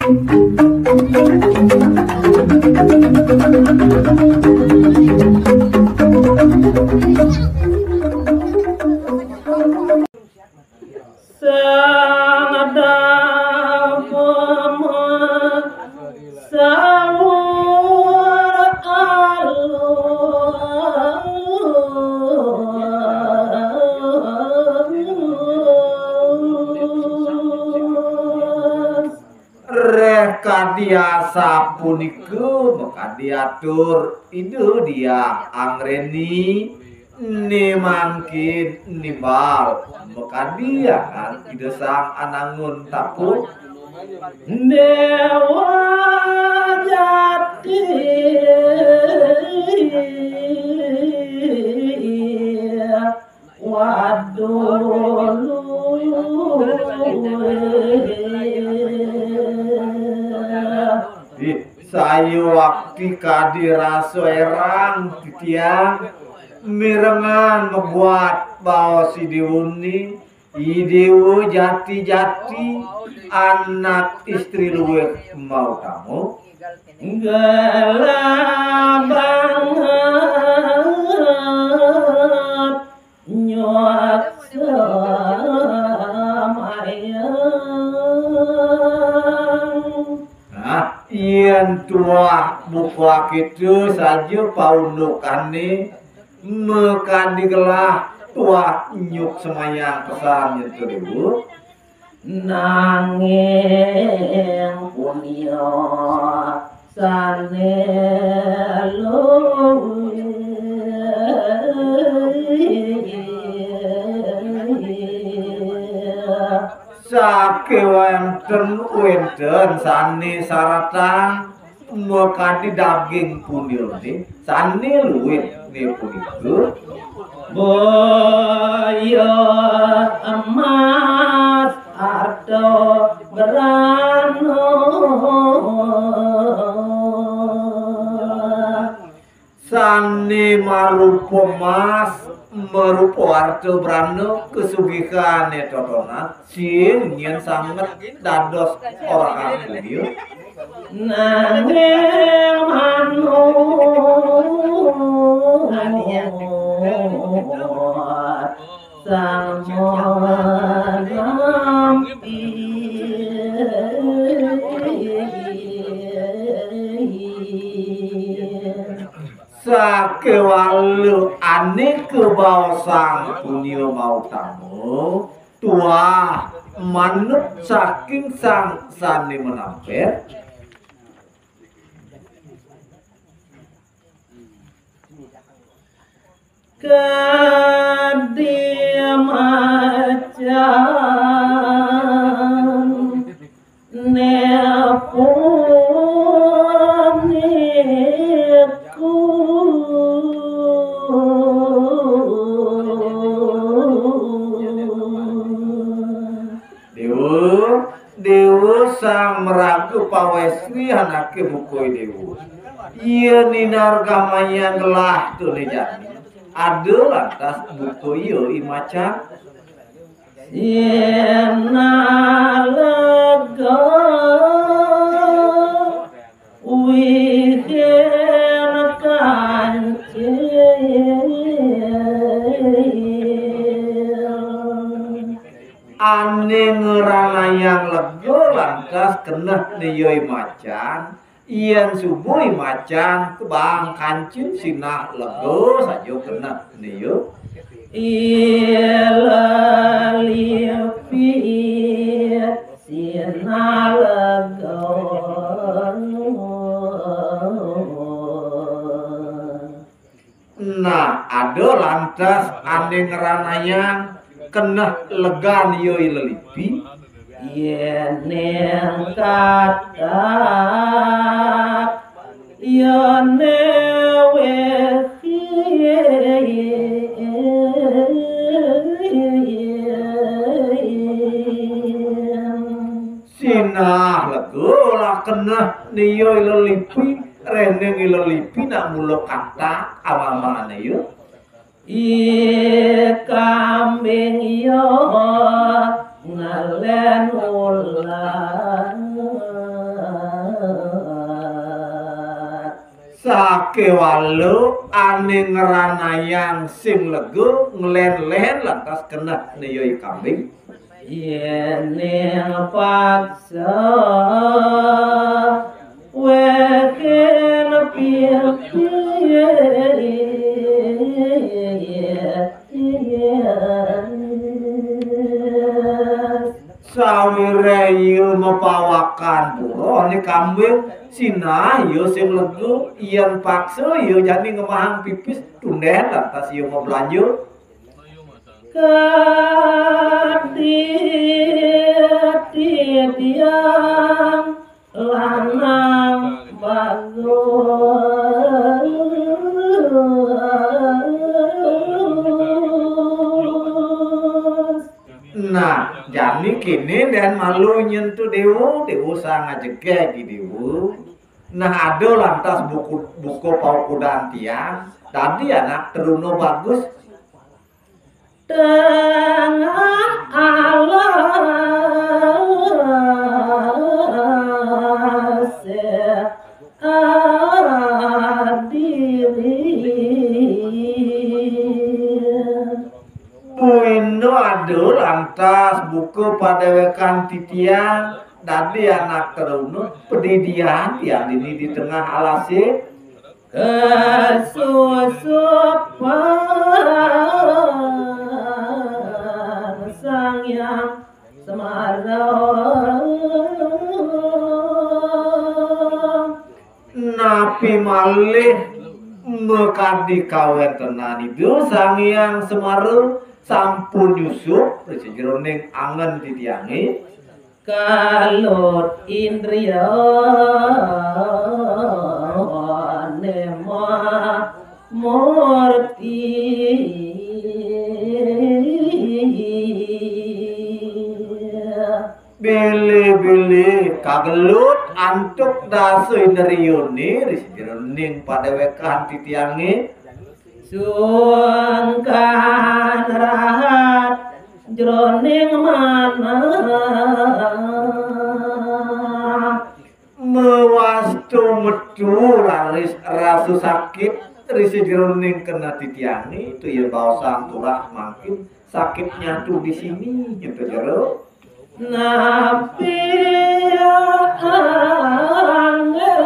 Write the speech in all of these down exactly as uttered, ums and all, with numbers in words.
Sang Dawama saur alus. Reh kadi asapunika makadi atur Ida Diah Anggreni, né mangkin nimbal makadi angan Ida Sang Anangun Tapu. Déwa Jati. Waduh. Ih, saya wakti kadi rasa hérang titiang mirengang mabuat baos I Déwa né, I Déwa jati-jati, anak istri luih mautama. Gelah banget nyuak semayang. Nah, yén tuah buka kéto saja paundukané, makadi gelah tuah nyuak semayang pesan nyentuh ibu. Nanging punia sané luwih. Sakéwanten sané saratang makadi daging punioné sané luwih né punika. Boya emas arta brana. Sané marupa mas, marupa arta brana, kasugihané totonan, sing nyén sanget dados orahan punia. Nanging manut sama nampi. Sakéwala ané kabaosang punia mautama, tuah manut saking sang sané manampél. Kadi macan né punika. Déwa, Déwa sang maraga pawéstri anaké buka I Déwa. Yén inargamayang gelah tuné jani, ada lantas buka ia I Macan. Sinah lega wihin kancil. Ané ngranayang lega lantas keneh né ia I Macan, yén suba I Macan kabang kancil sinah lega saja keneh né ia. I Lelipi sinah lega. Nah, ada lantas ané ngranayang keneh legan ia I Lelipi. Yéning katak, yéné wéhi. Sinah lega lah keneh né ia I Lelipi, réning I Lelipi nak mula katak ama-amané ia. I kambing ia ngalén ulah. Sakéwala ané ngranayang sing lega, nglen-len lantas keneh né ya I Kambing. Yén ning paksa wékén pipis. Sawiréh iya mapawakan pura, né Kambing sinah iya sing lega, yén paksa iya jani ngemahang pipis, tundén lantas iya mablanja. Kadhi titiang lanang bagus. Nah, jani kéné dén malu nyentuh Déwa, Déwa sang ngajegég I Déwa. Nah, ada lantas buku, buka paukudan tiang, dadi anak teruna bagus. Tengah alas adiri. Buina ada lantas buka padéwékan titiang, dadi anak teruna, padidian tiang dini di tengah alasé. Kasusupan Sang Hyang Semara. Napi malih makadi kawéntenan Ida Sang Hyang Semara sampun nyusup ring sajeroning angen titiangé. Kalut indriya nema murti. Bilih-bilih kagelut antuk dasa indriyané ring sajeroning padéwékan titiangé. Sungkan rahat jroning manah. Mawasta metu raris rasa sakit ring sajeroning keneh titiangé, tu yén baosang turah mangkin sakitnya tuh di sini, nyentuh jero. Napi angel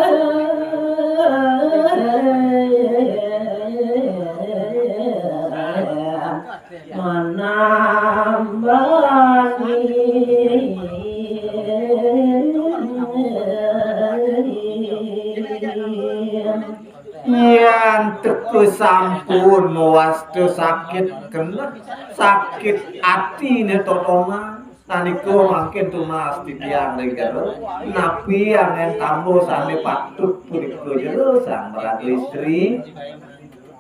manambani. Yén teka sampun mawasta sakit keneh, sakit atiné totonan, sanika mangkin tunas titiang ring jero. Napi anggén tamba sané patut punika jero, sang maraga istri?